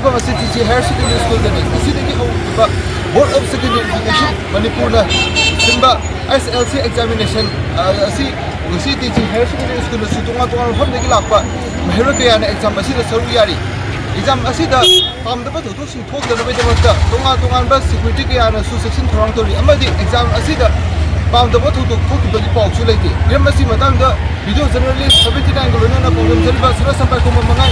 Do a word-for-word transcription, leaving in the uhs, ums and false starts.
ꯃꯐꯝ ꯑꯁꯤ T G Higher Secondary School ꯗꯅꯤ꯫ ꯉꯁꯤꯗꯒꯤ ꯍꯧꯈꯤꯕ Board of Secondary Education ꯃꯅꯤꯄꯨꯔꯅ ꯁꯤꯟꯕ ꯑꯦꯁ ꯑꯦꯜ ꯁꯤ examination, ꯑ, ꯑꯁꯤ ꯉꯁꯤ T G Higher Secondary School ꯅꯁꯨ ꯇꯣꯉꯥꯟ ꯇꯣꯉꯥꯟꯕ ꯃꯐꯝꯗꯒꯤ ꯂꯥꯛꯄ ꯃꯍꯩꯔꯣꯏ ꯀꯌꯥꯅ exam ꯑꯁꯤꯗ ꯁꯔꯨꯛ ꯌꯥꯔꯤ꯫ Exam ꯑꯁꯤꯗ ꯄꯥꯝꯗꯕ ꯊꯧꯗꯣꯛꯁꯤꯡ ꯊꯣꯛꯇꯅꯕꯒꯤꯗꯃꯛꯇ ꯇꯣꯉꯥꯟ ꯇꯣꯉꯥꯟꯕ security ꯀꯌꯥꯅꯁꯨ ꯆꯦꯛꯁꯤꯟ ꯊꯧꯔꯥꯡ ꯇꯧꯔꯤ ꯑꯃꯗꯤ exam ꯑꯁꯤꯗ ꯄꯥꯝꯗꯕ ꯊꯧꯗꯣꯛ ꯊꯣꯛꯈꯤꯕꯒꯤ ꯄꯥꯎꯁꯨ ꯂꯩꯇꯦ꯫ ꯍꯤꯔꯝ ꯑꯁꯤ ꯃꯇꯥꯡꯗ video journalist seventy nine ꯒ ꯂꯣꯏꯅꯅ ꯄꯥꯎꯗꯝꯖꯔꯤꯕ ꯁꯅꯥ ꯁꯝꯄꯥꯏ ꯈꯣꯡꯕꯝ ꯃꯉꯥ